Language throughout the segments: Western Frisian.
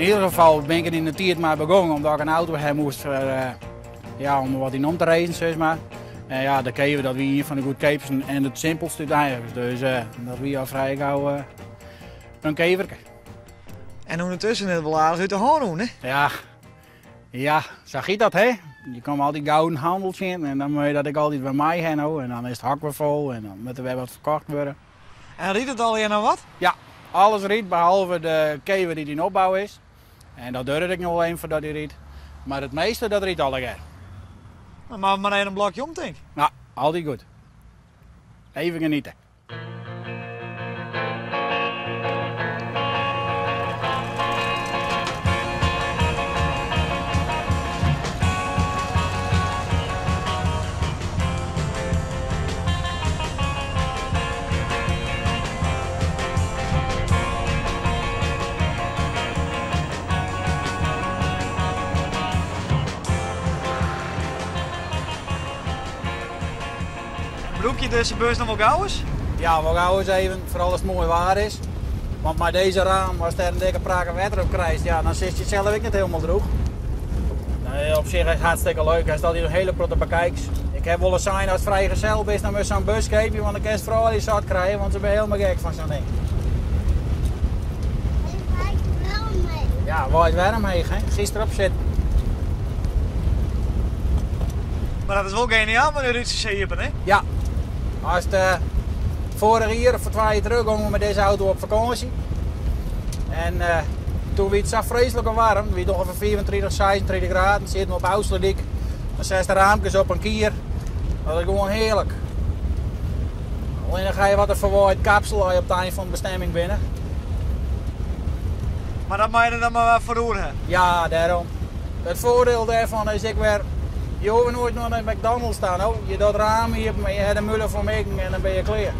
In ieder gefal bin ik der yn de tiid mei begongen omdat ik in auto ha moast foar, ja, om wat yn om te reizen, sis mar. En ja, de Kever dat wie ien fan de goedkeapsten en it simpelste úteinlik. Dus dat wie al frij gau in keverke. En ûndertusken is it wol aardich út de hân rûn, hè? Ja, ja, sa giet dat, hè? Je komme altyd gouden hannel tsjin en dan moat je dat ek altyd wer mei ha no. En dan is it hok wer fol en dan moat der wer wat ferkocht wurde. En rydt it allegear noch wat? Ja, alles rydt behalve de kever dy't yn opbou is. En dat duorret ek noch wol even foardat dy rydt. Mar it measte dat rydt allegear. Dan moatte we mar even in blokje om, tink. Nou, altyd goed. Even geniete. Brûke je dizze bus noch wol gauris? Ja, wol gauris even, foaral as it moai waar is. Want mei dizze raam, as der in dikke prakke wetter op krijst, ja, dan sitst je sels ek net hielendal droech. Nee, op sich is it hartstikke leuk. Hast altyd in hiele protte bekijks. Ik ha wolris sein, ast frijgezel bist, dan moatst sa'n bus keapje, want dan kinst froulju sat krije, want se binne hielendal gek fan sa'n ding. Ja, waait wer omheech, hè? Giest derop sitten. Mar dat is wol geniaal mei de rútsjes iepen, hè? Ja. Ast, foarich jier of foar twa jier terug gongen we mei dizze auto op fakânsje. En toen wie it sa freeslik waarm, wie it ûngefear 35, 36 graden, sieten we op Ofslútdyk. Dan setst de raamkes op in kier. Dat is gewoan hearlik. Allinnich ha je wat in ferwaaid kapsel as je op it ein fan de bestemming binne. Mar dat mei je der dan mar wat foar oer ha. Ja, dêrom. It foardiel dêrfan is ek wer, je hoege noait noch nei McDonald's ta no. Je docht raam iepen en je ha de mule foar mikken en dan binne je klear.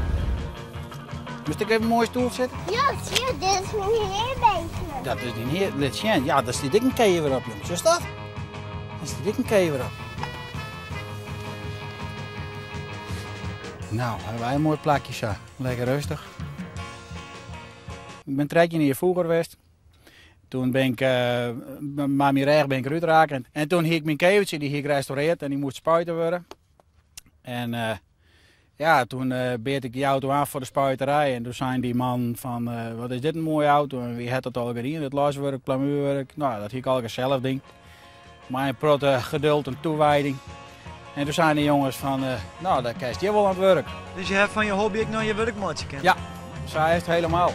Moast ik even moai stoel sitte? Ja, sjoch, dit is myn heabeestje. Dat is dyn hea, lit sjen. Ja, dêr stiet ek in kever op, jong. Sjochst dat? Dêr stiet ek in kever op. Nou, hawwe wy in moai plakje sa. Lekker rêstich. Ik bin 13 jier froeger west. Toen bin ik, mei myn rêch bin ik derút rakke. En toen hie ik myn kevertsje, dy hie ik restaurearre en dy moast spuite wurde. En uh, ja, toen uh, bead ik die auto oan foar de spuiterij. En toen sei dy man fan, uh, wat is dit in moaie auto en wa hat dat allegear dien, it laswurk, plamuerwurk. Nou, dat hie ik allegear sels dien. Mei in protte geduld en toewijding. En toen seinen de jonges fan, uh, nou, dan kinst hjir wol oan it wurk. Dus je hebt fan je hobby ek noch je wurk meitsje kinnen? Ja, sa is it hielendal.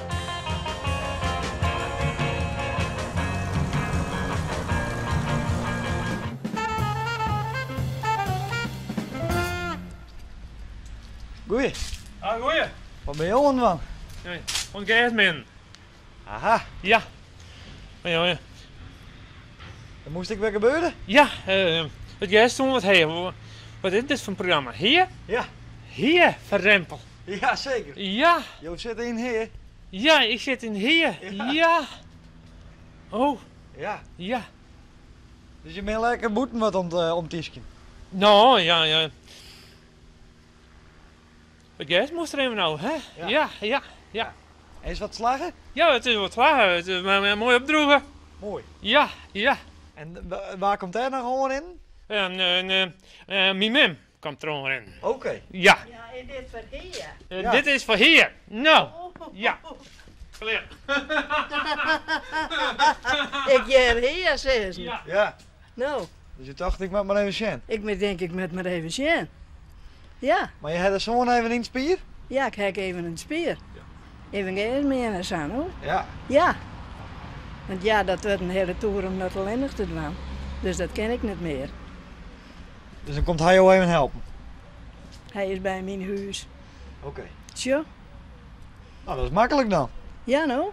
Goeie. Ah, goeie. Wat binne jo oan it dwaan? Oan it gersmeanen. Aha. Ja. Ja, ja. Dat moast ek wer gebeure? Ja, it gers stond wat heech. Wat is dit foar programma? Hea? Ja. Hea, ferrempel. Ja, seker. Ja. Jo sitte yn Hea. Ja, ik sit yn Hea. Ja. ja. Oh. Ja. Ja. Dus je binne lekker bûten wat om te, om tyskjen? No, ja, ja. It gers moast der even ôf, hè? Ja, ja, ja. ja. Is wat slagge? Ja, it is wat slagge. It is mar moai opdroege. Moai. Ja, ja. En wa komt dêr noch oanrinnen? En, en, myn mem komt der oanrinnen. Oké. Ja. Ja, is dit foar Hea? Ja. Dit is foar Hea. No, ja. Klear. Ik hear Hea sizzen. Ja. Ja. No. Dus je tocht, ik moat mar even sjen? Ik tink, ik moat mar even sjen. Ja. Mar je ha de soan even yn it spier? Ja, ik ha even yn it spier. Even gersmeane sa, no. Ja. Ja. Want ja, dat wurdt in hiele toer om dat allinnich te dwaan. Dus dat kin ik net mear. Dus dan komt hy jo even helpen? Hy is by myn hûs. Oké. Sjoch. Nou, dat is maklik dan. Ja, no.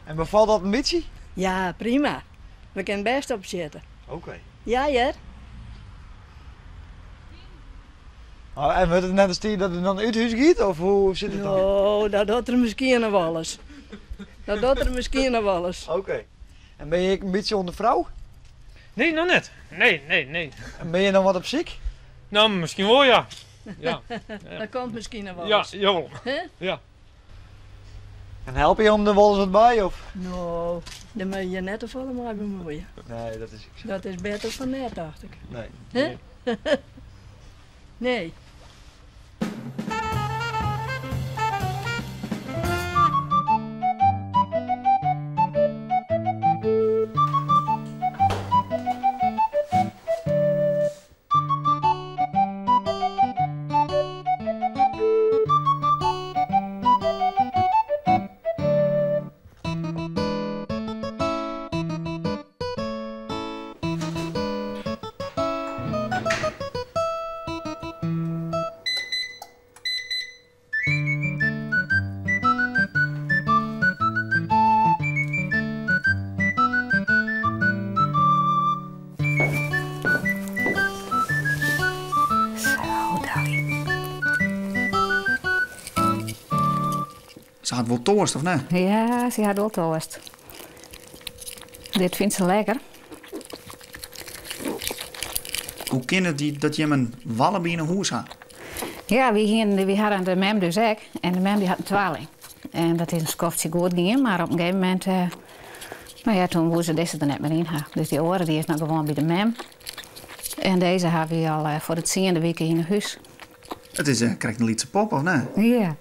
En befalt dat in bytsje? Ja, prima. We kinne bêst opsjitte. Oké. Ja, hear. Oh, en wurdt it net ris tiid dat er dan út hûs giet? Of hoe sit it dan? Oh, dat docht er miskien noch wolris. Dat docht er miskien noch wolris. Oké. En binne je ek in bytsje oan de frou? Nee, noch net. Nee, nee, nee. En binne je noch wat op syk? No, miskien wol, ja. Ja. Dat komt miskien noch wolris. Ja, jawol. Hè? Ja. En helpe je him der wolris wat by? Of? No, dêr moat je net te folle mei bemuoie. Nee, dat is ek sa. Dat is better fan net, tocht ik. Nee. Hè? Nee. Zo, Dolly. Se hat wol toarst, of net? Ja, se hat wol toarst. Dit fynt se lekker. Hoe kin it dat jim in wallaby yn 'e hûs ha? Ja, wy hienen, wy hadden de mem dus ek. En de mem dy hat in twaling. En dat is in skoftsje goed gien, mar op in gegeven momint, no ja, toen woe se dizze der net mear yn ha. Dus dy oare dy is no gewoan by de mem. En dizze ha wy al foar de tsiende wike yn 'e hûs. It is krekt in lytse pop, of net? Ja.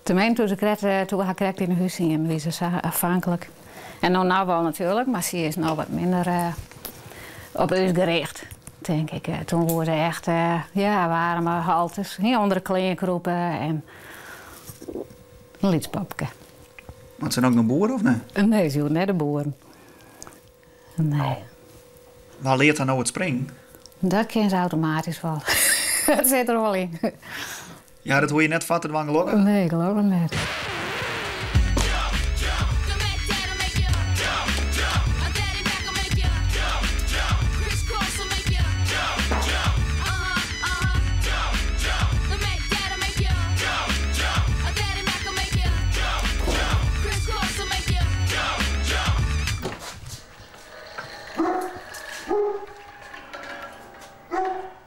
Teminsten toen se krekt, toen we har krekt yn 'e hûs hienen, wie se sa afhankelijk. En no no wol natuerlik, mar sy is no wat minder op ús gericht, tink ik. Toen woe se echt, ja, waarme halters, ûnder de klean krûpe en in lyts popke. Moat se dan ek noch boere of net? Nee, se hoecht net te boeren. Nee. Wa leart har no it springen? Dat kin se automatysk wol. Dat sit der wol yn. Ja, dat hoege je net foar te dwaan gelokkich? Nee, gelokkich net.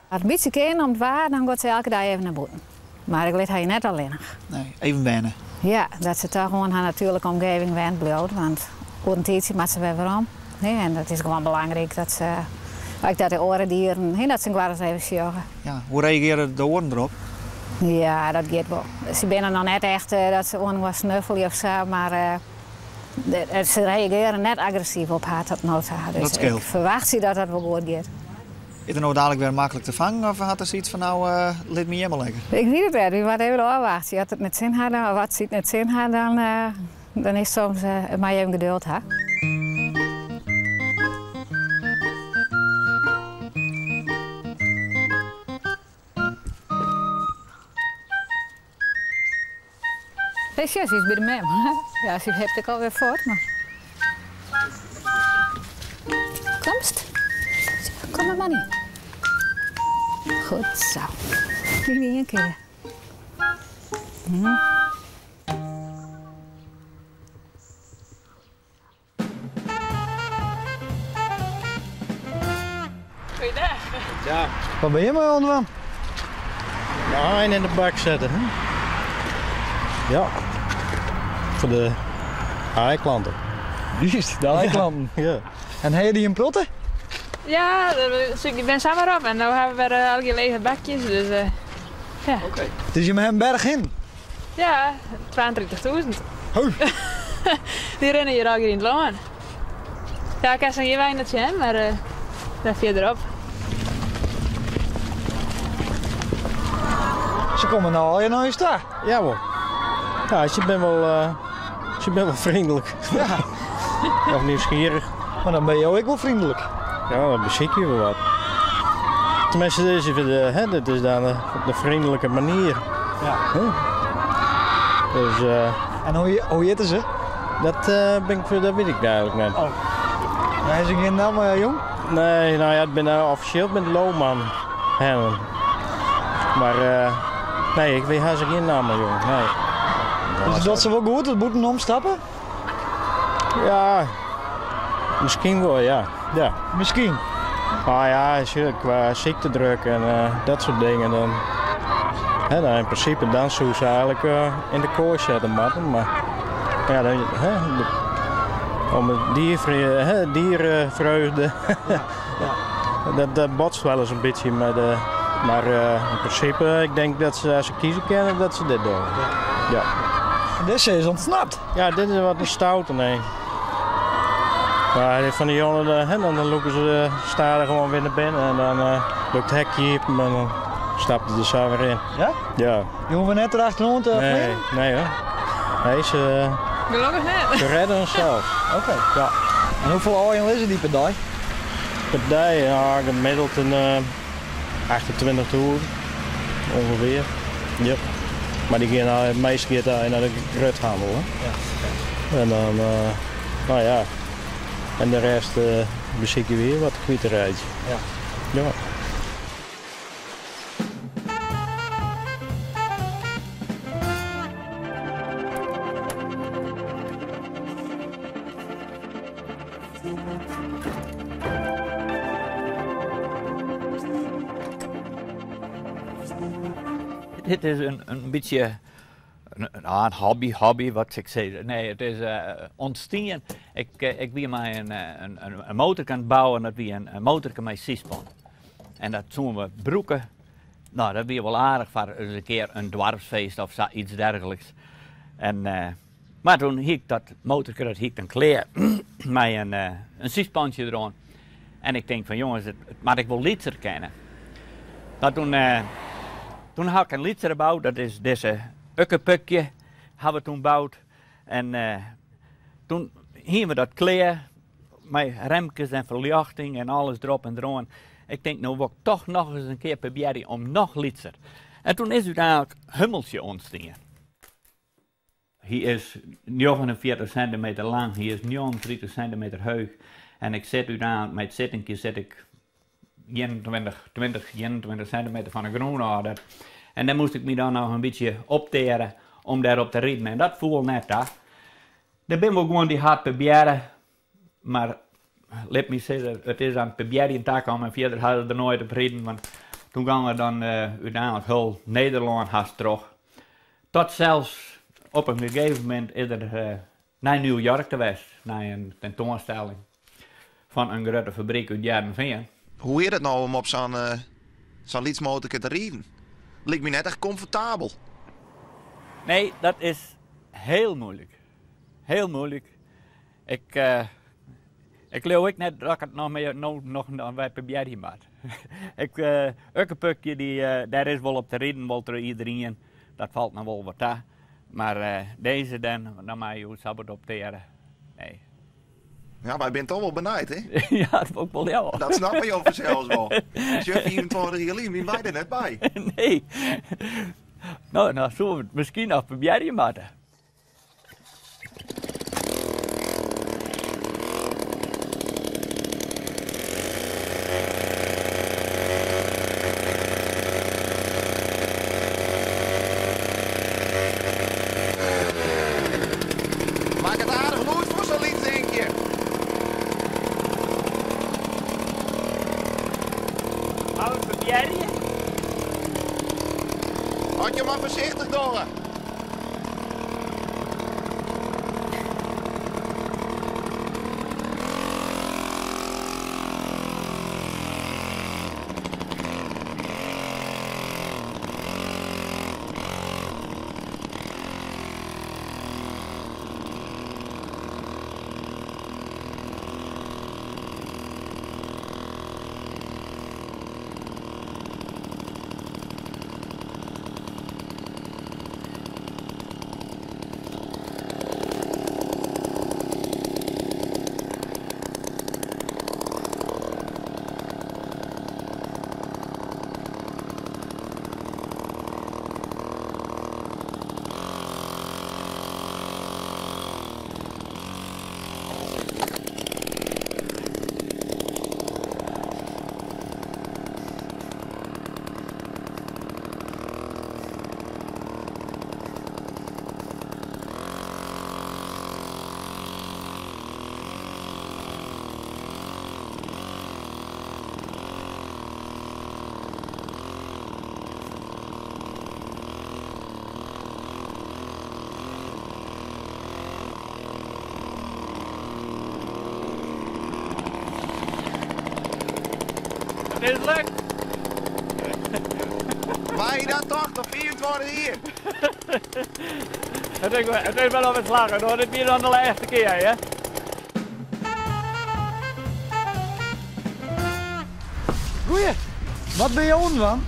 As it in bytsje kin om it waar, dan giet se elke dei even nei bûten. Mar ik lit har hjir net allinnich. Nee, even wenne. Ja, dat se toch oan har natuerlike omgeving wend bliuwt, want oer in tiidsje moat se wer werom. En dat is gewoan belangryk dat se, ek dat de oare dieren, dat se inoar ris even sjogge. Ja, hoe reagearje de oaren derop? Ja, dat giet wol. Se binne noch net echt dat se oan inoar snuffelje of sa, mar se reagearje net agressyf op har tot no ta. Dus ik ferwachtsje dat dat wol goed giet. Is er no dadelijk wer maklik te fangen of hat er sayts fan no lit my hjir mar lekker? Ik wit it net, wy moatte even ôfwachtsje. As it net sin hat, of as se it net sin hat, dan, dan is soms moatte je even geduld ha. Hey, sjoch, se is by de mem. Ja, se hipt ek alwer fuort, mar. Komst? Kom mar, Manny. Goed zo. Yn ien kear. Goeiedag. Ja. Wat ben je mei oan dwaan? De ein in de bak zetten. Hè? Ja. Foar de aaiklanten. Juist, de aaiklanten. Ja. En ha je dy in protte? Ja, ik ben samar op en nu hebben we weer al lege bakjes, dus ja. Oké. Dus je hebt een berg in? Ja, 32.000. Dy rinne hjir allegear yn it lân. Ja, ik ha se hjir wei net sjen, mar dêr fierderop. Se komme no allegear nei ús ta. Jawol. Ja, se binne wol, se binne wol freonlik. Ja. Of nijsgjirrich. Mar dan binne jo ek wol freonlik. Ja, dan besykje we wat. Tenminste, dit is, de, hè, dit is dan de freonlike manier. Ja. Dus, En hoe, hoe hjitte se? Dat, ben ik, dat wit ik eigenlijk net. Oh. Ja, is er gjin namme, jong? Nee, nou ja, it binne offisjeel binne it Lohman hennen. Mar nee, ik wit ha se gjin namme, jong. Nee. Dus dat se wol goed, it bûten omstappen? Ja, miskien wol, ja. ja. Miskien? Nou ja, kwa siektedruk en dat soart dingen, dan, hè, dan in prinsipe dan soe se eigenlik yn de koai sette moatte, mar... Ja, dan, hè, om het dier, hè, dierenvreugde. Ja, ja. Dat botst wel eens een beetje met de, maar in principe, ik denk dat ze als ze kiezen kennen, dat ze dit doen. Ja. Ja. Deze is ontsnapt. Ja, dit is wat een stoute, nee. Maar van die jongen, hè, dan lopen ze stadig gewoon weer naar binnen en dan lukt het hekje open en dan stappen ze er zo weer in. Ja? Ja. Je hoeft net erachteraan te Nee, vliegen? nee hoor. Nee, Gelukkig net. ze redden zichzelf. Oké. Ja. En hoeveel ooien liggen die per dag? Per dag, ja, gemiddeld een 28 toer ongeveer. Ja. Maar die gaan nou, het meeste gaat daar naar de groothandel. Hè? Ja. En dan, nou ja. En de rest beschik je weer wat kwijtrijdt. Ja. Ja. Dit is een beetje een hobby, wat ik zei. Nee, het is ontstaan. Ik ben mij een motor aan het bouwen, dat wie een motor met sispan. En dat doen we broeken. Nou, dat wie wel aardig voor eens een keer een dwarfsfeest of zo, iets dergelijks. En, maar toen hiek ik dat motorke, dat hiek dan klaar met een sispantje eraan. En ik denk van jongens, het moet ik wel lietser kennen. Nou, toen had ik een lietser gebouwd, dat is deze ukkepukje, hebben we toen gebouwd. En toen hingen we dat klaar met remkes en verlichting en alles erop en eraan. Ik denk, nou wil ik toch nog eens een keer proberen om nog lietser. En toen is uiteindelijk Hummeltje ontstaan. Hij is 49 centimeter lang, hij is 39 centimeter hoog. En ik zit uiteindelijk, met het zittingje zit ik 20, 21 centimeter van de grond af. En dan moest ik me dan nog een beetje opteren om daarop te rijden. En dat voelde net daar. Dan ben we gewoon die hard proberen. Maar laat me zeggen, het is aan het proberen te komen en verder hadden we er nooit op rijden. Want toen gingen we dan uiteindelijk heel Nederland haast terug. Tot zelfs op een gegeven moment is er naar New York geweest, naar een tentoonstelling van een grote fabriek uit Heerenveen. Hoe is het nou om op zo'n lietsmotor te rijden? Lijkt me net echt comfortabel. Nee, dat is heel moeilijk. Heel moeilijk. Ik geloof ik net dat ik het nog meer, nog, nog, nog bij proberen moet. Ik, ukkepukje, die, daar is wel op te rijden, wel door iedereen. Dat valt nog wel wat aan. Maar deze dan, dan mag je sabbat op teren. Nee. Ja, maar je bent toch wel benijd, hè? Ja, dat ook wel, ja. Dat snap je over zelfs wel. Als je 24 jaar liep, wie wij er net bij. Nee. Nou, nou, zullen we het misschien nog proberen moeten. Maak het aardig lood voor zo'n lied, denk je. Houd je maar voorzichtig door. is lukt. Waar je dat toch, nog 24 hier. Het is wel op het slagen hoor, dit weer dan de laatste keer hè. Goeie, wat ben je onder dan?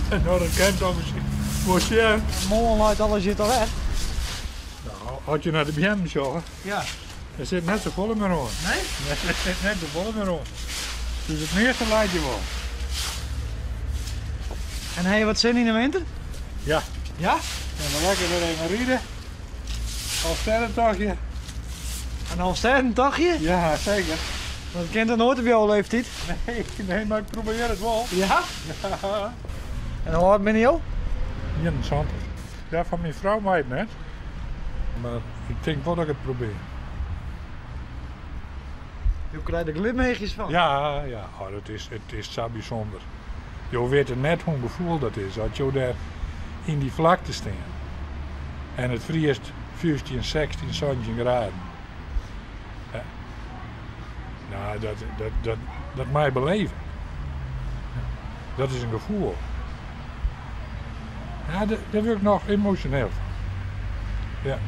Nou, dat kent toch misschien. Moest je? Morgen luidt alles zit al weg. Nou, had je naar de BM zorgen? Ja. Er zit net zo vol meer aan. Nee? Nee, er zit net zo vol meer aan. Dus het meeste lijkt je wel. En heb je wat zin in de winter? Ja. Ja? En dan lekker weer even rijden. Halfsterrentochtje. Een Halfsterrentochtje? Ja, zeker. Dat kent er nooit op jouw leeftijd. Nee, nee, maar ik probeer het wel. Ja? Ja. En hoe oud ben je al? 21. Ja, van mijn vrouw mij het net. Maar ik denk wel dat ik het probeer. Je krijgt er glimmeegjes van. Ja, ja. Oh, het is zo bijzonder. Je weet net hoe een gevoel dat is. Dat je daar in die vlakte staat. En het vriest 15, 16, 17 graden. Ja. Nou, dat mij beleven. Dat is een gevoel. Ja, daar word ik nog emotioneel van. Ja.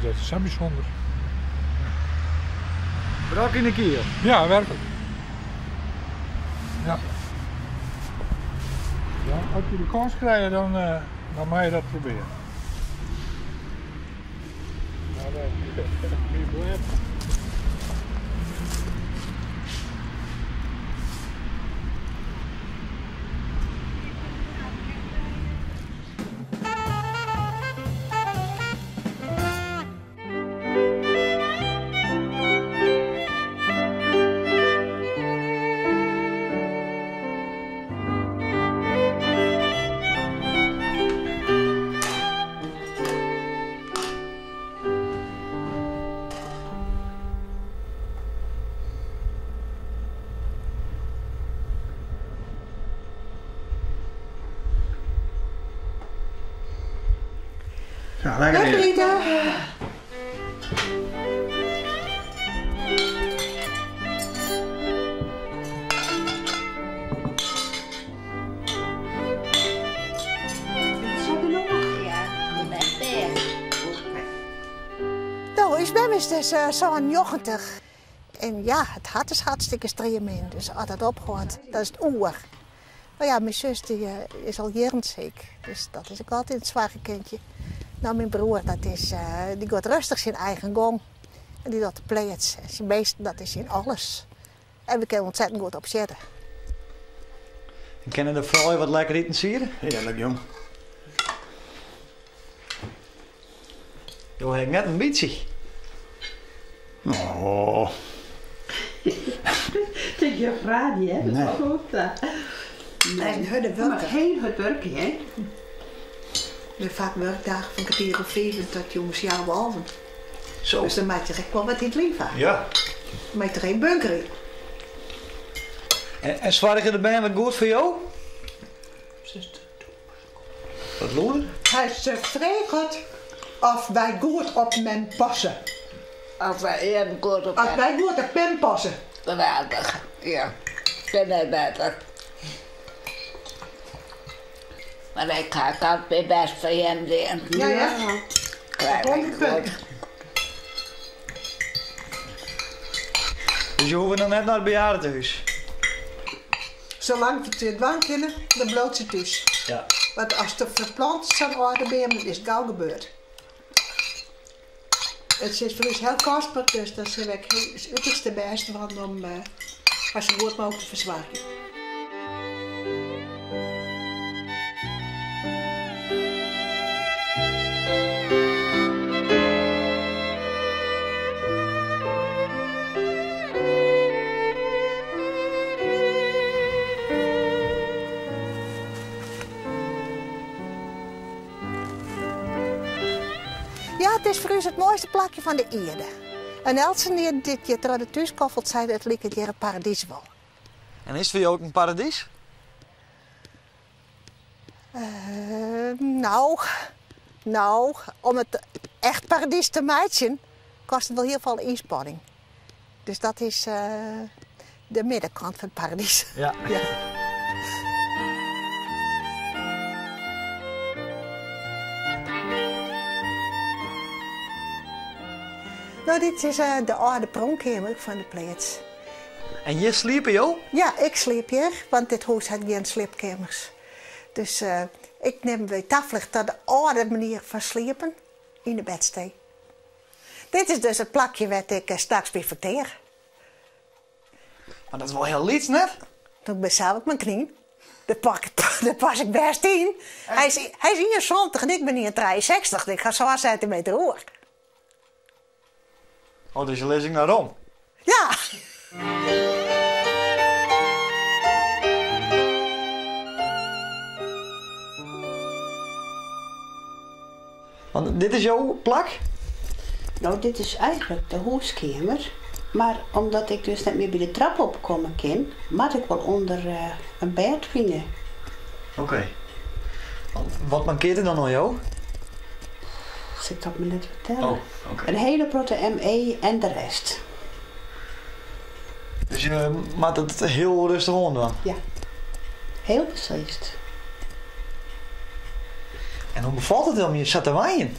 Dat is zo bijzonder. Brak in de kiel? Ja, werkelijk. Ja. Ja, als je de kans krijgt, dan mag je dat proberen. Nou, dat is blij. Ja, lekker Lekker eten. eten. Nou, ik ben dus zo'n 90. En ja, het hart is hartstikke streamen, dus als dat opgaat, dat is het oer. Maar ja, mijn zus die, is al jaren ziek, dus dat is ook altijd een zware kindje. Nou, mijn broer, die gaat rustig zijn eigen gang. En die dat pleet. En zijn beest, dat is in alles. En we kunnen ontzettend goed op zitten. En kennen de vrouwen wat lekker eten sieren? Heerlijk, jong. Jo, heb ik net een beetje. Oh. Het is je vraag niet, hè? Nee. Dat is goed, hè. Dat is een harde werker. Maar heel hard werken, hè? We vaak werkdagen van kwartier of 4 tot jongens jaar half. Zo. Dus dan maak je echt wel wat in het leven. Ja. Dan maak je er geen bunker in. En zwaar je erbij wat goed voor jou? Wat loer? Hij vraagt of wij goed op men passen. Als wij even goed op Als wij goed op men passen. Geweldig, ja. Ik ben het beter. Maar ik ga altijd best voor hem doen. Ja, ja. Krijg ik goed. Dus je hoeft nog net naar het bejaardentehuis? Zolang we het dwang kennen, dan bloot ze thuis. Ja. Want als ze verplant zijn ouder ben, dan is het gauw gebeurd. Het is voor ons heel kostbaar, dus dat is het uiterste beste van om als zo goed mogelijk te verzorgen. Ja, het is voor ons het mooiste plakje van de aarde. En elke keer dat je terug de thuis koffelt, zei dat het lijkt het hier een paradies wel. En is het voor jou ook een paradies? Nou, om het echt paradies te maken, kost het wel heel veel inspanning. Dus dat is, De middenkant fan it paradys. Ja. Ja. No, dit is de âlde pronkkeamer fan de pleats. En hjir sliepe jo? Ja, ik sliep hjir, want dit hûs hat gjin sliepkeamers. Dus ik nim myn taflecht ta de âlde manier fan sliepen yn de bedstee. Dit is dus it plakje wêr't ik nachts by fertear. Mar dat is wol hiel lyts, net? Ik bin sels ek mar knyn. Dêr pak, dêr pas ik bêst yn. Hy is, hy is 71 en ik bin 1,63. Ik ha sân sintimeter oer. Oh, dus je lizze ek nei rom? Ja! Want dit is jo plak? No, dit is eigenlik de hûskeamer. Mar omdat ik dus net mear by de trap opkomme kin, moat ik wol ûnder in bêd fine. Oké. Wat mankeart der dan oan jo? Sil ik dat mar net fertelle. Oh, oké. In hiele protte ME en de rest. Dus je moatte it hiel rêstich oan dwaan? Ja, hiel beslist. En hoe befalt it om hjir sa te wenjen?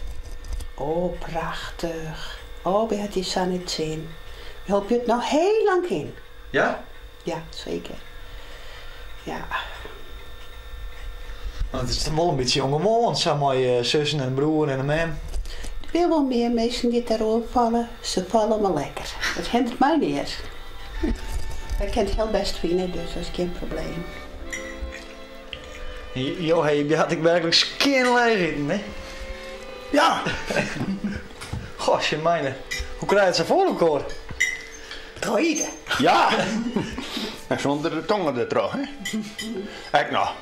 Oh, prachtich. Oh, wy hat hjir sa nei 't sin. Wy hoopje it noch hiel lang kin. Ja? Ja, seker. Ja. Want it is wol in bytsje ûngewoan, sa mei sussen en broer en in mem. Der binne wol mear minsken dy't dêroer falle. Se falle mar lekker. Dat hindert my neat. Wy kinne it hiel bêst fine, dus dat is gjin probleem. Jo hawwe hat ek werklik skjin leech iten, hè? Ja! Gosh, mijne. Hoe krij je it sa foar elkoar? Troch Ja! En sûnder de tonge dertroch, hè? Ek noch.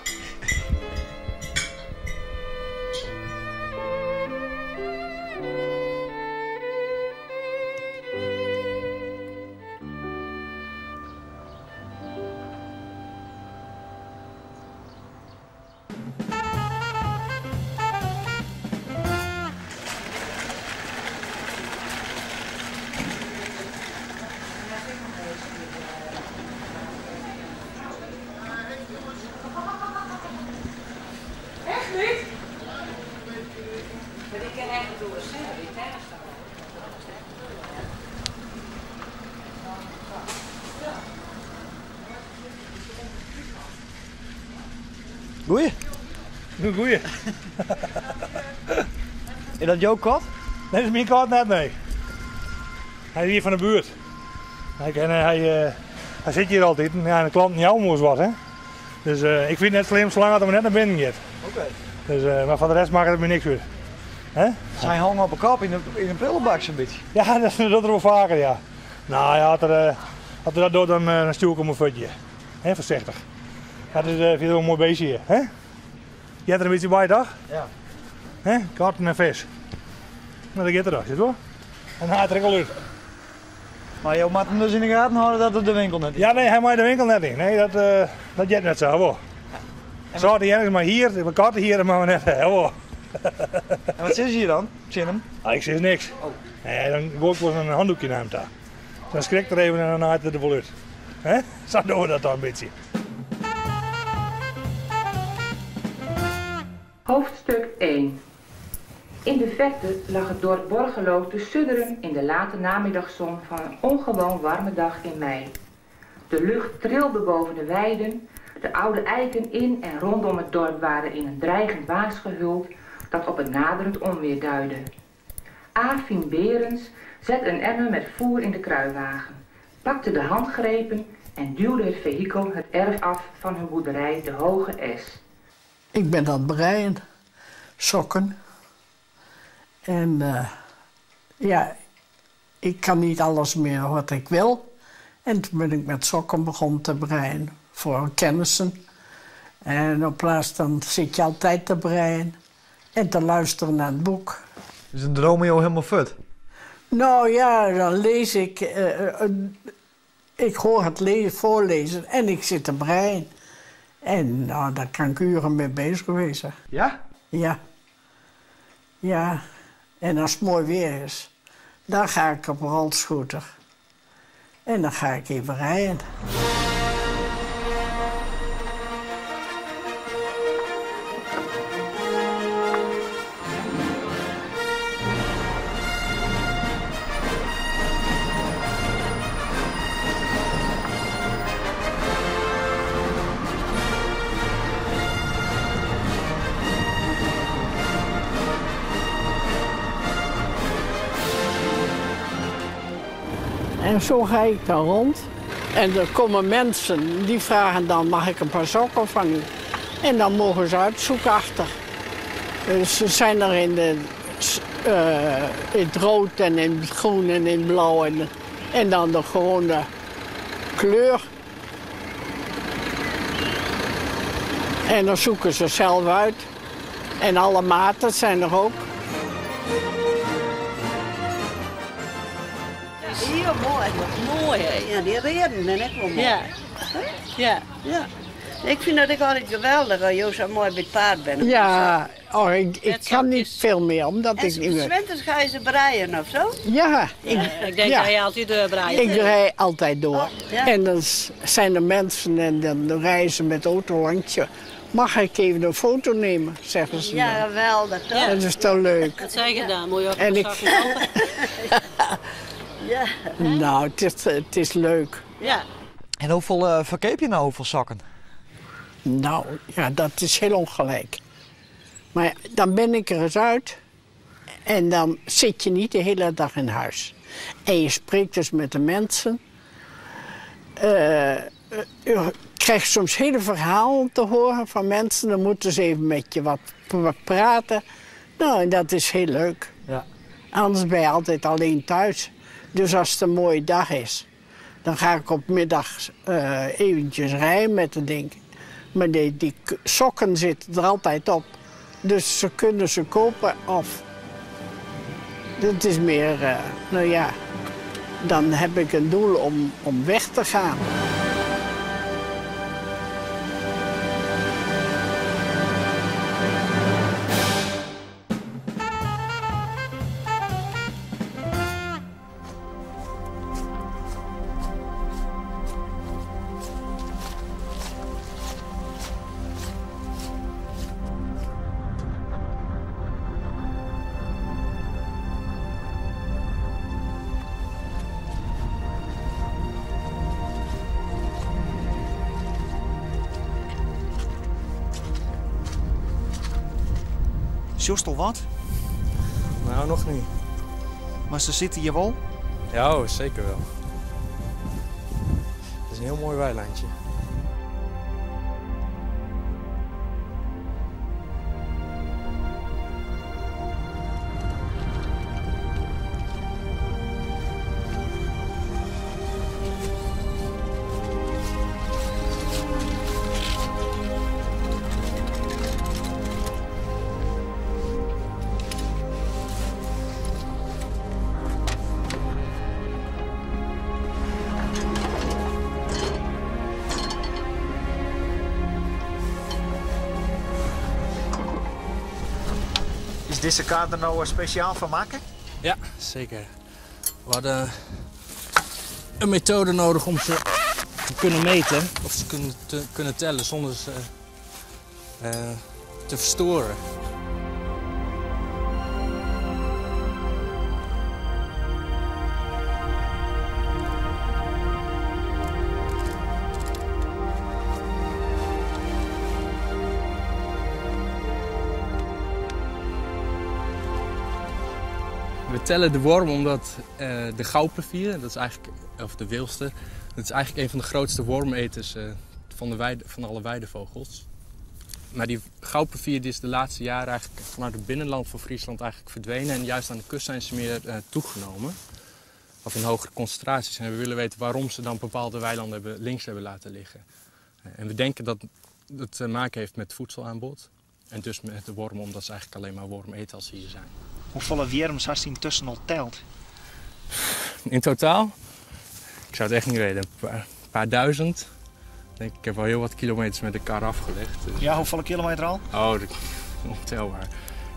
Echt niet? Maar die kin echt net oer sinne, die tennis dan. Goeie. Goeie. Is dat jo kat? Nee, dat is myn kat net, nee. Hy is hjir fan de buert. Hy, ken, hy, hy sit hjir altyd. Ja, en de klanten jouwe him wolris wat, hè. Dus ik fyn it net slim salang't er mar net nei binnen giet. Oké. Dus, mar foar de rest makket it my niks út. Hè? Sy hongen op 'e kop yn in prillebak sa'n bytsje. Ja, dat docht er wol faker, ja. No ja, as er, as er dat docht, dan, dan stjoer ik him in fuotje. Hè, foarsichtich. Dat is fierder wol in moai beestje hjir, hè? Heart der in bytsje by, toch? Ja. Hè? Katten en fisk. No, dat giet er toch, sit wol. En hy hat er ek al út. Mar jo moatte him dus yn de gaten hâlde dat er de winkel net yn. Ja, nee, hy mei de winkel net yn. Nee, dat, dat heart net sa, wol. Zo, die ergens mar hier, de katten hier, mar net, hè, wol. En wat sizze je dan tsjin him? Ah, ik sis niks. Nee, dan goai ik wol in handdoekje nei him ta. Dan skrikt er even en dan naait er der wol út. Hè? Sa dogge we dat dan in bytsje. Hoofdstuk 1 In de verte lag het dorp Borgelo te sudderen in de late namiddagzon van een ongewoon warme dag in mei. De lucht trilde boven de weiden, de oude eiken in en rondom het dorp waren in een dreigend waas gehuld dat op een naderend onweer duidde. Afien Berends zette een emmer met voer in de kruiwagen, pakte de handgrepen en duwde het vehikel het erf af van hun boerderij De Hoge Es. Ik bin oan it breien, sokken. En uh, ja, ik kan niet alles meer wat ik wil. En toen ben ik met sokken begonnen te breien voor kennissen. En op plaats dan zit je altijd te breien en te luisteren naar het boek. Dus dan drome jo hielendal fuort? Nou ja, dan lees ik. Uh, ik hoor het lezen, voorlezen en ik zit te breien. En nou, daar kan ik uren mee bezig wezen. Ja? Ja. Ja. En als het mooi weer is, dan ga ik op een rolscooter. En dan ga ik even rijden. En zo ga ik dan rond. En er komen mensen die vragen dan, mag ik een paar sokken van u? En dan mogen ze uitzoeken achter. Dus ze zijn er in, de, eh, in het rood en in het groen en in het blauw. En, en dan de gewone kleur. En dan zoeken ze zelf uit. En alle maten zijn er ook. Heel mooi. Mooi, hè? Ja, die reden ben ik wel mooi. Ja. Ja. ja. Ik vind dat ik altijd geweldig als je zo mooi bij het paard bent. Ja, oh, ik, ik kan niet veel meer, omdat En ik niet meer... winters ga je ze breien of zo? Ja, ik, Ik denk ja. dat je altijd doorbreidt. Ik rij altijd door. Oh, ja. En dan zijn er mensen en dan rijden ze met de auto langs je. Mag ik even een foto nemen, zeggen ze Ja, dan. geweldig toch? Dat is toch leuk. Dat zeg je dan, moet je ook En een ik- zakken kopen. Ja. Nou, het is leuk. Ja. En hoeveel verkeep je nou, hoeveel sokken? Nou, ja, dat is heel ongelijk. Maar dan ben ik er eens uit en dan zit je niet de hele dag in huis. En je spreekt dus met de mensen. Je krijgt soms hele verhalen te horen van mensen. Dan moeten ze even met je wat praten. Nou, en dat is heel leuk. Ja. Anders ben je altijd alleen thuis. Dus als het een mooie dag is, dan ga ik op middag eventjes rijden met het ding. Maar die sokken zitten er altijd op. Dus ze kunnen ze kopen of... Het is meer, nou ja, dan heb ik een doel om weg te gaan. Sjoest al wat? Nou, nog niet. Maar ze zitten hier wel? Ja, oh, zeker wel. Het is een heel mooi weilandje. Is deze kaart er nou speciaal van maken? Ja, zeker. We hadden een methode nodig om ze te kunnen meten of ze kunnen tellen zonder ze te verstoren. We tellen de worm omdat de gauwplevier, dat is eigenlijk, of de wilster, dat is eigenlijk een van de grootste wormeters van alle weidevogels. Maar die gauwplevier die is de laatste jaren eigenlijk vanuit het binnenland van Friesland eigenlijk verdwenen. En juist aan de kust zijn ze meer toegenomen. Of in hogere concentraties. En we willen weten waarom ze dan bepaalde weilanden links hebben laten liggen. En we denken dat dat te maken heeft met voedselaanbod. En dus met de wormen, omdat ze eigenlijk alleen maar worm eten als ze hier zijn. Hoeveel worms had je intussen al telt? In totaal? Ik zou het echt niet weten. Een paar duizend. Ik denk, ik heb al heel wat kilometers met de kar afgelegd. Dus... Ja, hoeveel kilometer al? Oh, dat is ontelbaar.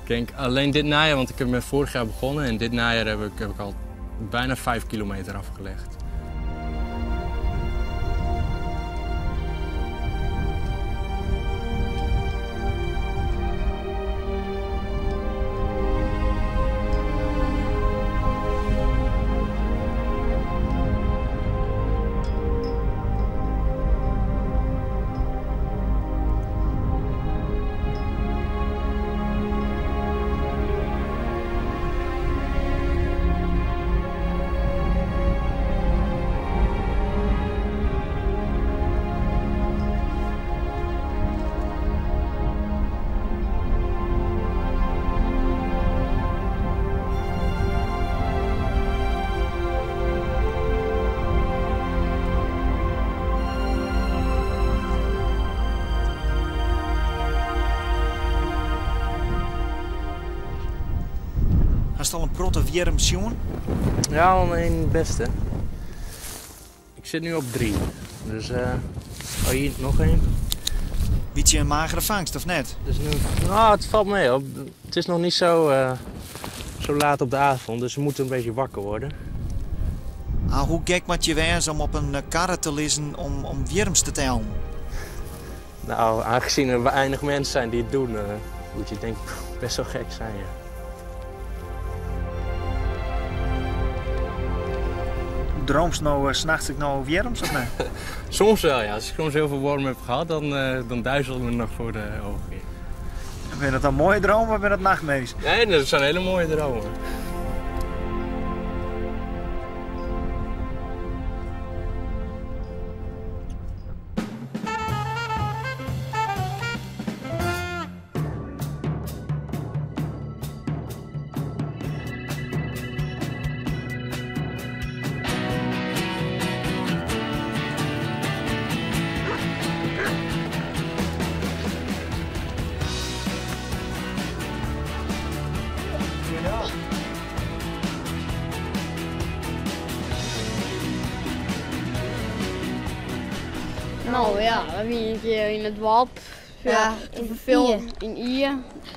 Ik denk alleen dit najaar, want ik heb met vorig jaar begonnen. En dit najaar heb ik al bijna 5 kilometer afgelegd. Hast al in protte wjirms sjoen? Ja, al een beste. Ik zit nu op 3. Dus, oh hier nog één. Bytsje in magere fangst, of net? Dus nu, nou, het valt mee op. Het is nog niet zo laat op de avond, dus we moeten een beetje wakker worden. Ah, hoe gek moet je wezen om op een karre te lizzen om wjirms te tellen? Nou, aangezien er weinig mensen zijn die het doen, moet je denk ik best wel gek zijn, ja. Droomst nou 's nachts ik nou wjirms of niet? Soms wel, ja. Als ik soms heel veel wormen heb gehad, dan duizel ik me nog voor de ogen. Ben dat dan mooie dromen of ben dat nachtmerries? Nee, dat zijn hele mooie dromen. Nou ja, we waren een keer in het dorp. Ja, Ja, toen in verveelde Ie. in Ie.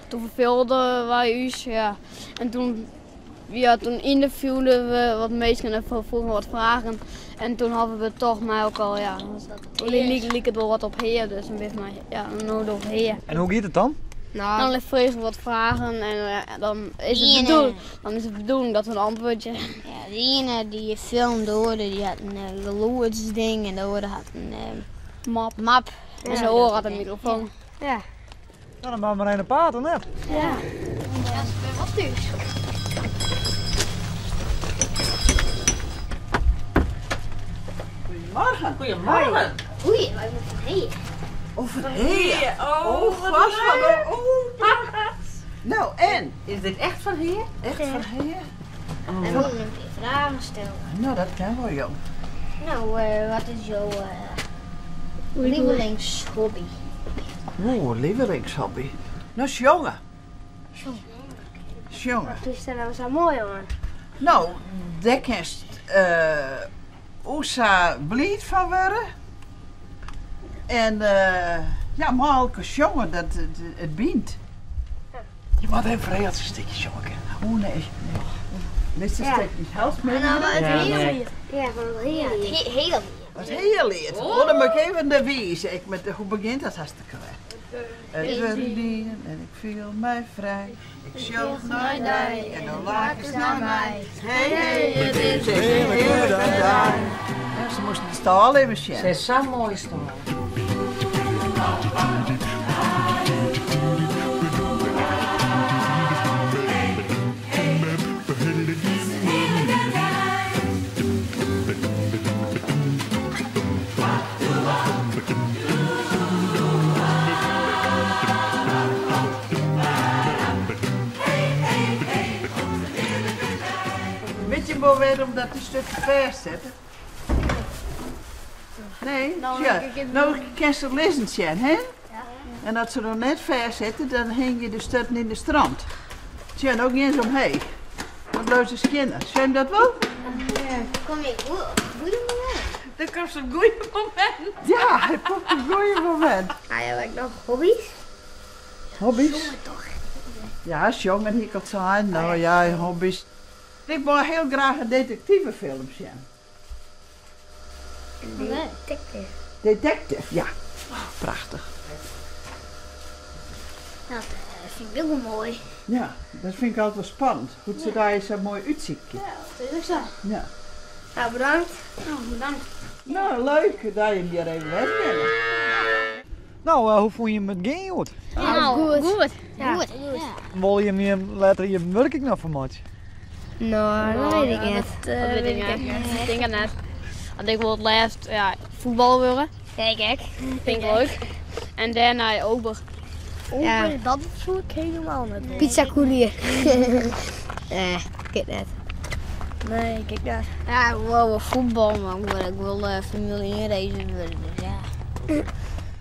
Toen verveelden wij ons, ja. En toen, ja, toen interviewden we wat mensen en vroegen wat vragen. En toen hadden we toch maar ook al, ja, liep het wel wat op heer, dus een beetje maar, ja, nodig op heer. En hoe gaat het dan? Nou, dan vragen we wat vragen en dan is het bedoeling dat we een antwoordje. Ja, de ene die je filmde hoorde, die had een geluidsding en de andere had een map. map. En zijn oor had een microfoon. Ja. Nou, dan maar maar een paard dan, hè? Ja. Ja, ze zijn wel thuis. Goedemorgen. Goedemorgen. Oei, wij moeten van hier. Oh, van hier. Oh, Oh, wat glas van leuk. Oh, Nou, en? Is dit echt van hier? Echt van hier? En we moeten een paar vragen stellen. Nou, dat kan wel, joh. Nou, wat is jouw lievelingshobby? Oeh, lievelingshobby. Nou, jongen. Jongen. Wat is dat nou zo mooi, jongen? Nou, daar kerst Oesa blied van worden. En ja, maar elke jongen, dat het bient. Je moet even vrij als een stukje jongen. Oh nee. Mr. Ja. Stekjes helpt me. Nou, maar het hele lied. Ja, van het hele lied. Het hele lied. Het hele lied. Oh, dan moet ik even de wies. Ik met de, hoe begint dat hartstikke weg? Het werd dien en ik viel mij vrij. Ik zocht naar mij en de lakens naar mij. Hey, hey, het is een heerlijke dag. Ja, ze moesten de stal even zien. Ze is zo'n mooie stal. Weet je wel waarom dat die stukje vers zitten? Nee, Nou, ja. ik- Nou, kan ze lezen zijn, hè? En als ze nog net vers zitten, dan hang je de stutten in de strand. Ze zijn ook niet eens omheen. Want loze kinderen. Zijn dat wel? Ja. Kom je op een goede moment? Dat komt op een goede moment. Ja, hij komt op een goede moment. Ah, ja, ik nog hobby's? Hobby's? Jongen toch? Ja, jongen, ik had zijn. Nou ja, hobby's. Ik wil heel graag een detectivefilm zien. Detective. Detective, ja. Oh, prachtig. Dat vind ik ook wel mooi. Ja, dat vind ik altijd wel spannend. Hoe ze daar zo mooi uitziet. Ja, dat is ook zo. Ja. Nou, bedankt. Nou, bedankt. Nou, leuk dat je hem hier even weg bent. Nou, hoe vond je hem met gaan, joh? Nou, goed. Goed. Ja. Goed. Ja. Wil je hem hier later je werk ik nog van maatje? Nou, dat weet ik niet. Dat weet ik niet. Ik denk het net. Want ik wil het liefst ja, voetbal worden. Kijk, ik. Vind ik leuk. En daarna ober. Ober, Ja. dat voel ik helemaal niet. Pizza koelier. Nee, ik weet net. Nee, kijk daar. Ja, ik wil wel voetbal, maar ik wil Formule 1 racer worden, dus ja.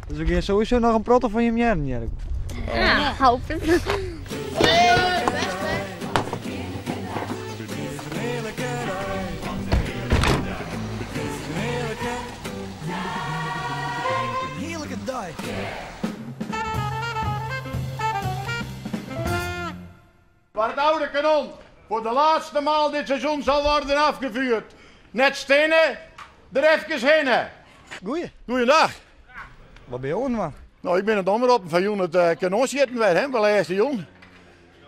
Dus we gaan sowieso nog een protte van je jaren, Jerk. Ja, hoop het. het oude kanon voor de laatste maal dit seizoen zal worden afgevuurd. Net stinne, der efkes hinne. Goeie. Goeiedag. Wat bin jo oan it dwaan? No, ik bin it omroppen fan jûn it eh, kanonsjitten wer, hè, de lêste jûn.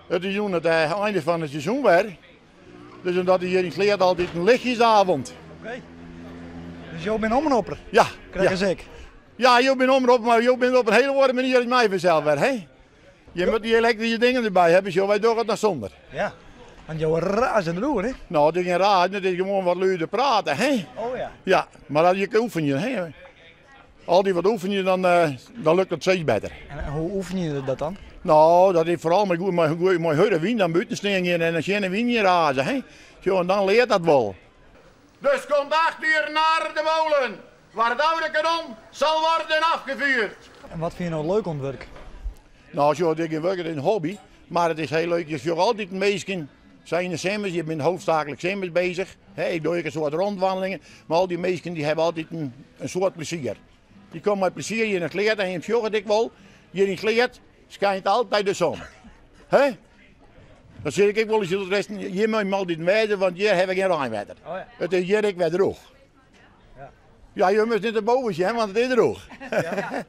It is jûn it eh, einde fan it seizoen wer. Dus omdat hjir yn Sleat altyd in lichtjesavond. Oké. Dus jo binne omropper? Ja. Krekt ja. as ik. Ja, jo binne omropper, mar jo binne op in hele oare manier as my fansels wer, hè? Je moatte dy elektryske dingen derby hawwe, sjoch, wy dogge it noch sûnder. Ja, want jo raze deroer, hè? No, it is gjin razen, it is gewoan wat luder prate, hè? Oh ja. Ja, mar as je oefenje, hè? Altyd wat oefenje, dan, eh, dan lukt it steeds better. En hoe oefenje je dat dan? No, dat is foaral mei, mei, mei hurde wyn dan bûten stean gean en dan tsjin de wyn yn raze, hè? Sjoch, en dan leart dat wol. Dus komt 8 uur naar de molen, waar het oude kanon zal worden afgevuurd. En wat fine jo no leuk oan it wurk? No, sjoch, it is gjin wurk, it is in hobby. Mar it is hiel leuk. Je sjogge altyd minsken, sa yn de simmers, je binne hoofdzakelijk simmers bezich. Ik doch ek in soad rondwandelingen, mar al dy minsken dy hawwe altyd in, in soad plezier. Dy komme mei plezier hjir yn Sleat en jim sjogge it ek wol, hjir yn Sleat skynt altyd de zon. Hè? Dan sis ik ek wolris tsjin de toeristen, hjir moat je altyd wêze, want hjir hawwe we gjin reinwetter. Oh ja. It is hjir ek wer droech. Ja. Ja, je moatte net te boven sjen, want it is droech. Ja.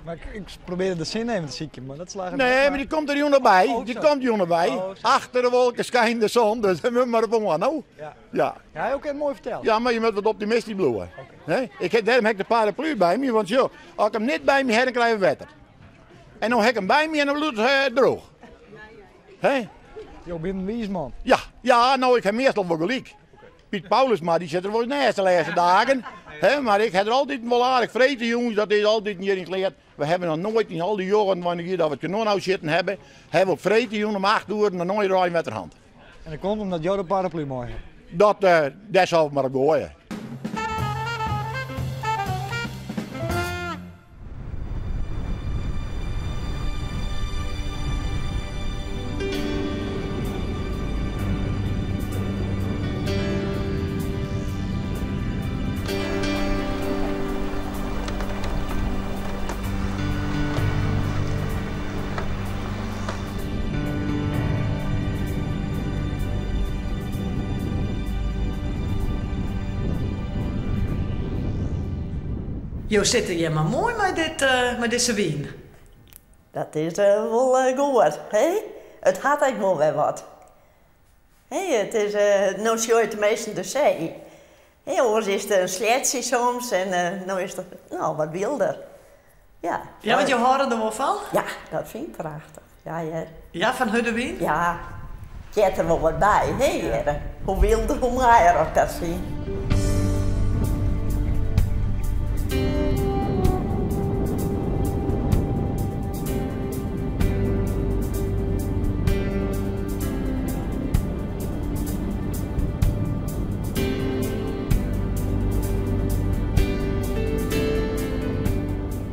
Mar ik, ik probearje de sin even te sykjen, mar dat slagget Nee, net. mar dy komt der jûn noch by. Oh, Dy sa. komt jûn noch by. Oh, sa. Achter de wolken skynt de zon, dus dêr moat mar op oan, no. Ja. Ja. Ja, jo kinne it moai fertelle. Ja, mar je moatte wat optimistysk bliuwe. Hè? Ik ha, dêrom ha ik de paraplu by my, want sjoch, as ik him net by my ha, dan krije we wetter. En no ha ik him by my en dan bliuwt it eh, droech. Hè? Jo binne in wiis man. Ja, ja, no, ik ha meastal wol gelyk. Piet Paulusma dy sit der wolris neist de lêste dagen. Hè, mar ik ha der altyd wol aardich freedtejûns, dat is altyd hjir yn Sleat. We hawwe noch noait yn al dy jierren wannear hjir dat we it kanon ôfsjitten hawwe, hawwe we op freedtejûn om 8 oere noch noait reinwetter hân. En dat komt omdat jo de paraplu mei hawwe? Dat, eh, dêr sil ik mar op goaie. Jo sitte hjir mar moai mei dit, eh, mei dizze wyn. Dat is eh, wol eh, goed, hè? It hat ek wol wer wat. Hè, it is, no sjogge je teminsten de see. Hè, oars is it in sleatsje soms en no is it no, wat wylder. Ja. Ja, want jo hâlde der wol fan? Ja, dat fyn ik prachtich. Ja, hear. Ja, fan hurde wyn? Ja, heart der wol wat by, hè, hear. Hoe wylder, hoe moaier as ik dat fyn.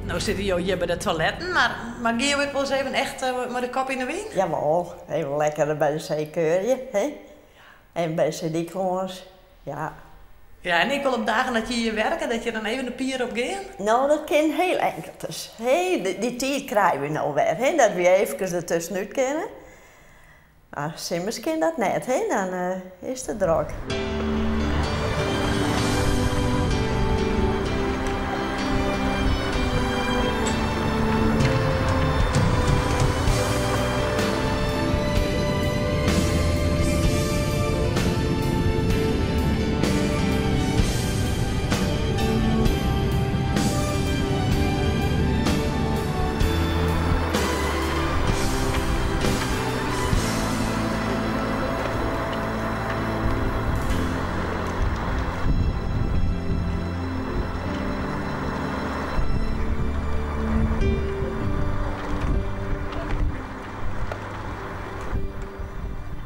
No sitte jo hjir by de toiletten, mar, mar gean jo ek wolris even echt eh, mei de kop yn de wyn? Jawol, even lekker by de see keurje, hè? En by de seedyk lâns, ja. Ja, en ek wol op dagen dat je hjir werke, dat je dan even de pier op gean? No, dat kin hiel inkeldris. Hè, dy tiid krije we no wer, hè, dat we eefkes der tuskenút kinne. Mar simmers kin dat net, hè, dan is it te drok.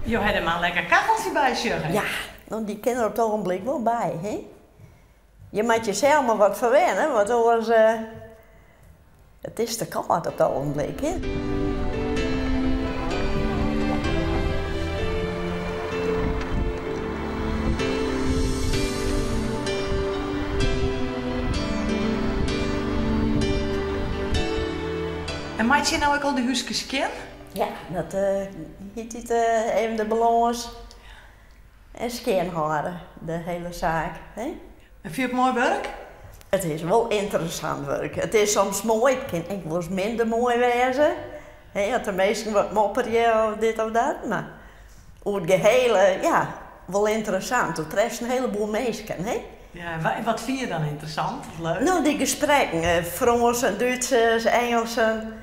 Jo ha der mar in lekker kacheltsje by, sjoch ik. Ja, no dy kin der op it ogenblik wol by, hè. Je moatte jesels mar wat ferwenne, want oars it is te kâld op it ogenblik, hè. En meitsje jo no ek al de húskes skjin? Ja, dat hieltyd even de balâns en skjin hâlde, de hiele saak. Hè? En fyn je it moai wurk? It is wol ynteressant wurk. It is soms moai, it kin ek wolris minder moai wêze. Hè, as de minsken wat mopperje of dit of dat. Mar oer it gehele, ja, wol ynteressant. Do trefst in heleboel minsken, hè. Ja, en wat fine je dan ynteressant of leuk? No, dy gesprekken. Frânsen, Dútsers, Ingelsen.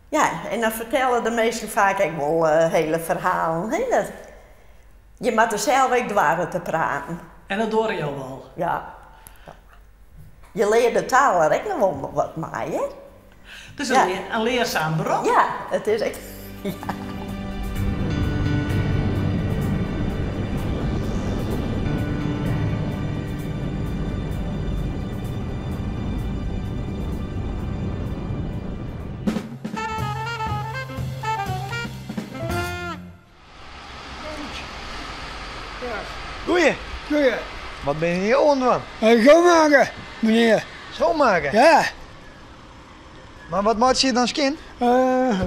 Ja, en dan fertelle de minsken faak ek wol hiele ferhalen, hè. Dat, je moatte sels ek doare te praten. En dat doare jo wol? Ja. Je leare de taal der ek noch wol wat mei, hè. Dus in learzaam berop? Ja, it is ek. Ja. Goeie. Goeie. Wat binne jo oan it dwaan? Schoonmaken, menear. Schoonmaken? Ja. Mar wat meitsje je dan skjin?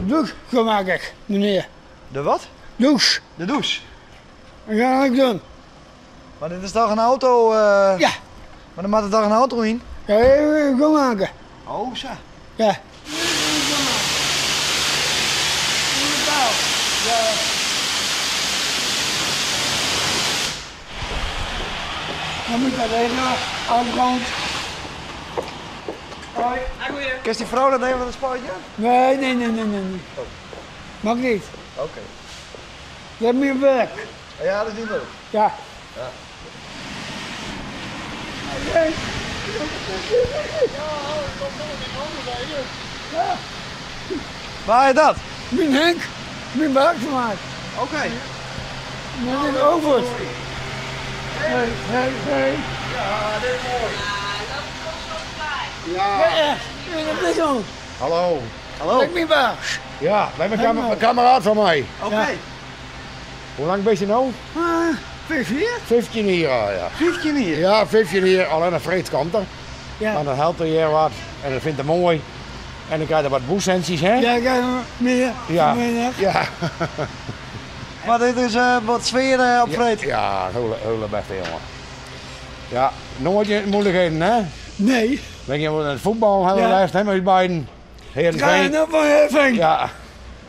Douche maak ik, menear. De wat? Douche. De douche? Dat ga ik doen. Mar dit is toch in auto? Ja. Mar dan moat der toch in auto yn? Ja, even schoonmaken. Oh, sa. Ja. Dan moet dat even afgerond. Hoi. Kinst dy frou dat even in spuit jaan? Nee, nee, nee, nee, nee. Oh. Mag niet. Oké. Je hebt meer werk. Ja, dat is niet leuk. Ja. Ja. Wa is dat? Myn Henk, myn werkmaat. Oké. Met een over. Hey, hey, hey. Ja, dit is mooi. Ja, echt. Dat is zo. Hallo. Hallo. Ik ben baas. Ja, wij zijn een kameraad van mij. Oké. Hoe lang ben je nou? 15 jaar. 15 jaar al, ja. 15 jaar? Ja, 15 jaar. Alleen een vreed komt er. Ja. Maar dan helpt er hier wat en dat vindt hij mooi. En dan krijg je wat boesenties, hè? Ja, ik krijg meer. Ja. Meer. Ja. Maar dit is wat sfeer op freed. Ja, hele, hele beste jongen. Ja, nooit in moeilijkheden, hè? Nee. We gaan naar het voetbal hebben Ja. we hè, met beiden. Heerenveen. Ga je nou van Heerenveen? Ja.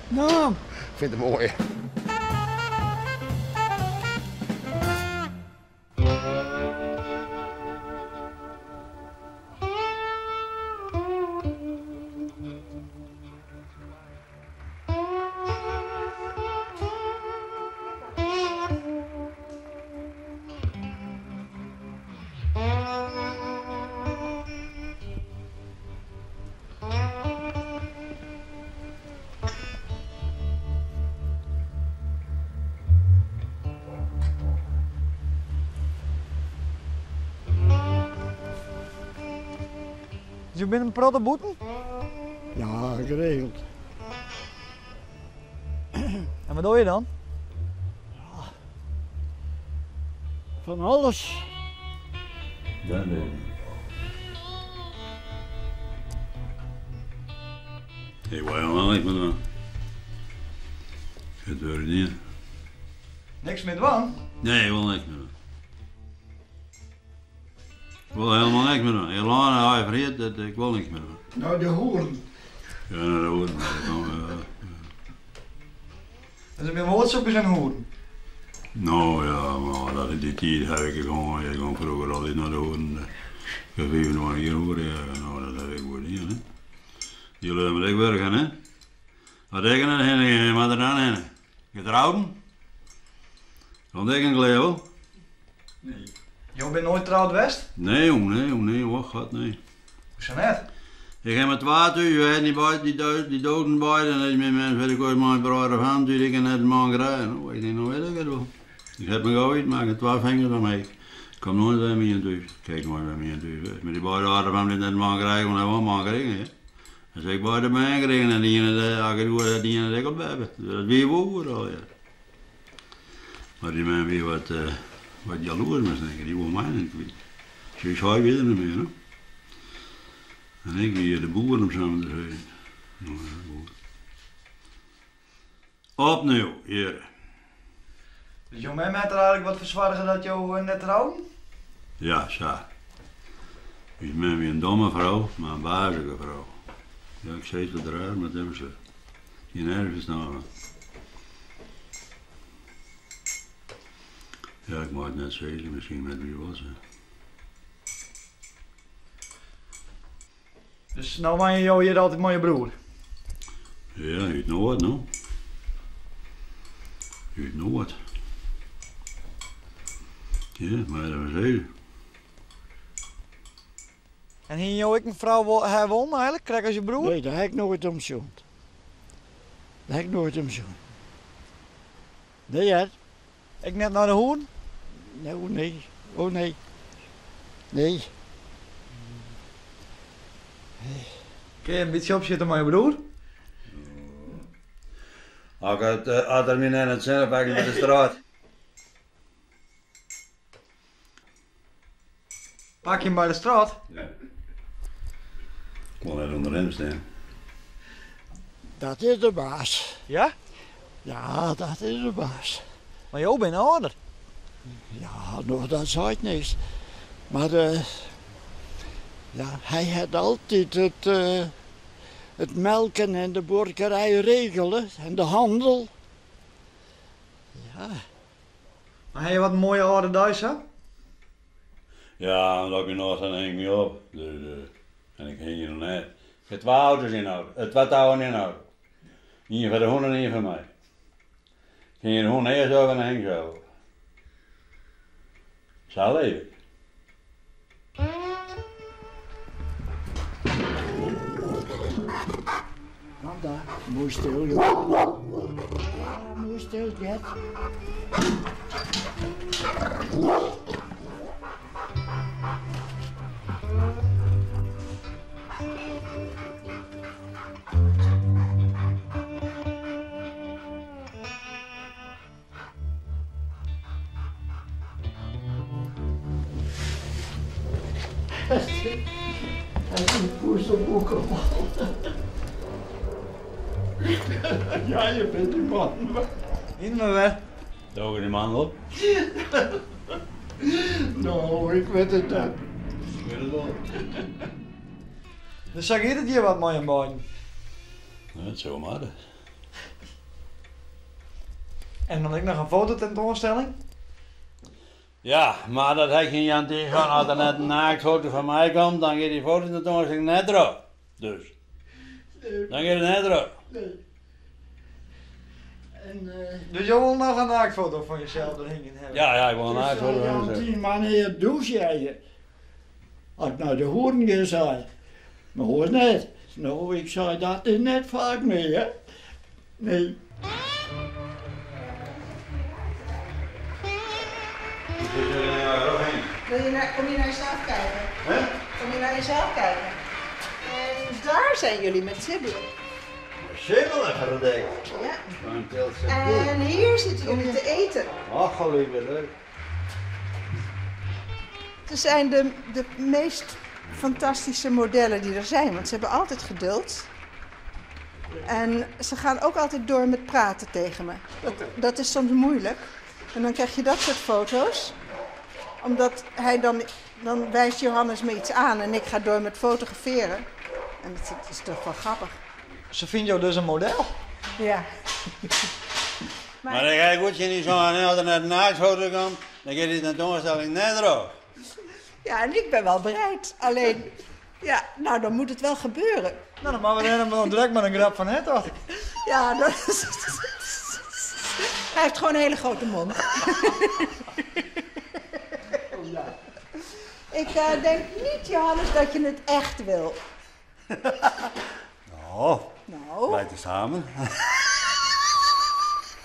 Nou. Ik vind het mooi. Je bent in protte boeten? Ja, geregeld. En wat doe je dan? Van alles. Dat weet ik. Ik wil helemaal niks meer doen. Het werkt niet. Niks meer doen? Nee, ik wil niks meer doen. Ik wil helemaal niks meer doen. Ilona, hij vergeet dat ik wil niks meer doen. Nou, de hoeren. Ja, nou, de hoeren. Dat kan, Dus ik ben woordzoekers en hoeren. Nou ja, maar dat in die tijd heb ik gewoon, ik ging vroeger altijd naar de hoeren. Ik heb even nog een keer horen, ja, nou dat heb ik goed niet, hè. Jullie hebben ik werken, hè. Wat ik er heen, maar er aan heen. Getrouwd? Want ik een klevel? Nee. Je bent nooit trouwd geweest? Nee, jong, nee, jong, nee, oh god, nee. Hoe zo net? Ik heb met water, je weet niet bij, die, dood, die doden bij, en dat is met mensen, weet ik ooit mijn broer of hand, die ik net man krijgen. Oh, ik denk, nou weet ik het wel. Ik heb me gauw maar ik heb 12 vingers aan mij. Ik kom nooit bij mij in thuis. Kijk nooit bij mij in thuis. Met die beide hadden van net man krijgen, want hij wil man krijgen, hè. En zeg ik beide bij krijgen en die ene, de, ik hoor die ene ik op hebben. Dat wie woer al, ja. Maar die man weer wat jaloers misschien, die wil mij niet kwijt. Ze zei weer niet meer, hè. En ik weer de boeren om samen te zijn. Nou, ja, boer. Opnieuw, hjir. Dus jo mem hat der eigentlik wat foar soarge dat jo eh, net trouden? Ja, sa. Us mem wie in domme frou, mar in wazige frou. Ja, ik sis it wat raar, mar it is sa. Hie nergens ferstân fan. Ja, ik mei it net sizze, miskien net wie wol sa. Dus no wenje jo hjir altyd mei je broer? Ja, út Noard no. Út Noard. Ja, mar dat was even. En hiene jo ek in frou ha wollen eigentlik, krekt as je broer? Nee, dêr ha ik noait om sjoen. Dêr ha ik noait om sjoen. Nee hear. Ek net nei de hoeren? Nee, oh nee. Oh nee. Nee. Kinne je in bytsje opsjitte mei je broer? As it, as er my net it sinne pak ik by de straat. Pak je him by de straat? Ja. Ik wol net ûnder him stean. Dat is de baas. Ja? Ja, dat is de baas. Mar jo binne âlder. Ja, no, dat seit niks. Mar ja, hy hat altyd it, it melken en de buorkerij regele en de handel. Ja. Maar ha je wat in moaie âlde dei sa? Ja, omdat ik nog dan hing ik my op. Dus, en ik hingje noch net. Ik ha twa auto's yn auto, twa touwen yn auto. Ien foar de hûn en ien foar my. Ik hingje de hûn earst op en dan hing ik sels op. Sa leef ik. Kom daar, mooi stil, joh. Ja, mooi stil, Jet. Poezelboek op. Ja, je bent die man. Yn me wer. Doge die man op? Nou, ik wit it net. Ik wit it wol. Dus sa giet it hjir wat mei jim beiden? Dat sil mar. En dan ek noch in fototentoanstelling? Ja, mar dat ha ik tsjin Jantien sein. As der net in naaktfoto fan my komt, dan giet dy fototentoanstelling net troch. Dus, dan giet it net troch. Dus jo wolle noch in naaktfoto fan jesels der hingjen hawwe? Ja, ja, ik wol in naaktfoto fan mysels. Jantien, wannear dûse jij? As ik nei de hoeren gean, sei. Mar oars net. No, ik sei dat is net faak mear. Nee. Wil je naar, kom je naar jezelf kijken? Hè? Kom je naar jezelf kijken? En daar zijn jullie met Sibyl. Sibyl verdekt. Ja. En hier zitten jullie te eten. Ach, lieve leuk. Ze zijn de, de meest fantastische modellen die er zijn, want ze hebben altijd geduld. En ze gaan ook altijd door met praten tegen me. Dat, dat is soms moeilijk. En dan krijg je dat soort foto's. Omdat hij dan, dan wijst Johannes me iets aan en ik ga door met fotograferen. En dat is toch wel grappig. Se fynt jo dus in model? Ja. Mar ik ha goed tsjin dy sein, as der net in naaktfoto komt, dan giet dy tentoanstelling net troch. Ja, en ik ben wel bereid. Alleen, ja, nou dan moet het wel gebeuren. Nou, dan moatte we dêr dan direkt mar in grap fan ha, tocht ik. Ja, dat is... Hij heeft gewoon een hele grote mond. Ik eh, denk niet, Johannes, dat je het echt wil. Nou, Nou. wij tezamen.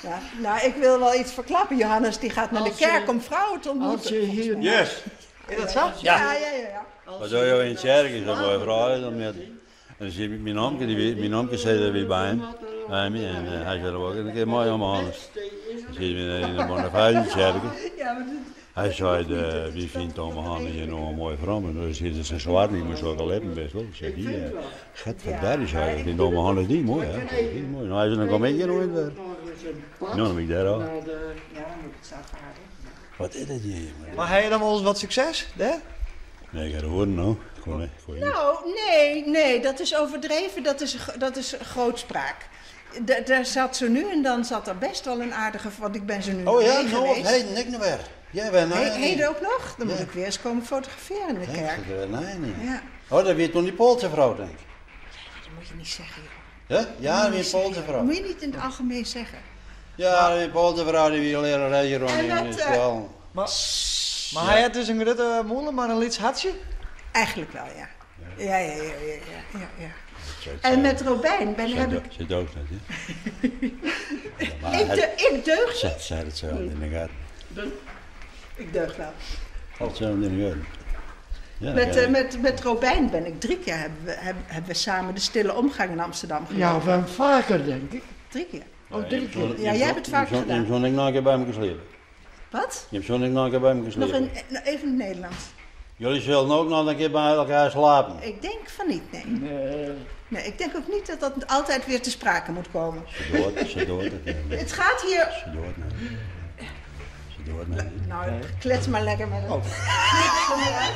Ja, nou, ik wil wel iets verklappen. Johannes die gaat naar de Als je- kerk om vrouwen te ontmoeten. Als je hier... Yes. Is dat sa? Ja. Ja, ja, ja. ja. Wat doe je in de kerk? Is dat mooie vrouw. Dan met, en dan zie ik mijn omke, die, mijn omke zei dat weer bij hem. Bij me, en eh, hij zei dat ook een keer mooi om Hannes. Dan zie je in de Bonnefoy kerk. Ja, maar dat- Hij zei, de, wie vindt Ome Hannes hier nog een mooie vrouw? Maar dan zit ze zwart, die moest ook al hebben best wel. Ik zeg, die, uh, Getverdarrie, zei hij, vindt Ome Hannes die mooi, hè? Die mooi. Nou, hij zei, dan kom ik hier nooit weer. Nou, dan ben ik daar al. Ja, dan moet ik het zelf houden. Wat is dat hier? jongen? Maar heb je dan wel eens wat succes, hè? Nee, ik ga het horen nou. Gewoon, hè. Gewoon. Nou, nee, nee, dat is overdreven, dat is grootspraak. Daar zat zo nu en dan zat er best wel een aardige, want ik ben zo nu Oh ja, mee nou, geweest. hey, niks nog weer. Jij bent nou Heden ook nog? Dan moet ik weer eens komen fotograferen in de kerk. Nee, nee. Ja. Oh, dat weet toen die Poolse vrouw, denk ik. Dat moet je niet zeggen, joh. Hè? Ja, Dat dat moet je wie niet een Poolse zeggen. vrouw. Moet je niet in het algemeen zeggen. Ja, dat wie een Poolse vrouw die wil leren rijden rond En in dat, de school. Maar hij had dus een grote molen, maar een liets hartje? Eigenlijk wel, ja. Ja, ja, ja, ja, ja, ja, ja. En met Robijn ben, heb ik... Ze doogt net, hè? Ik deug Ze zei het zo in de gaten. Ik deug wel. Hetzelfde in de gaten. Ja, Met, ja. met Robijn ben ik drie keer, hebben we samen de stille omgang in Amsterdam gedaan. Ja, van vaker denk ik. Drie keer. Oh, drie keer. Ja, jij hebt het vaker Je gedaan. hebt zo'n nog een keer bij me geslepen. Wat? Je hebt zo'n nog een keer bij me Nog geslepen. een, nog even in het Nederlands. Jullie zullen ook nog een keer bij elkaar slapen. Ik denk van niet, nee. Nee, ik denk ook niet dat dat altijd weer te sprake moet komen. Ze dood, ze dood. het. Het gaat hier... Ze dood, nee. Ze dood, nee. Nou, klets maar lekker met het. Oh. Kom eruit.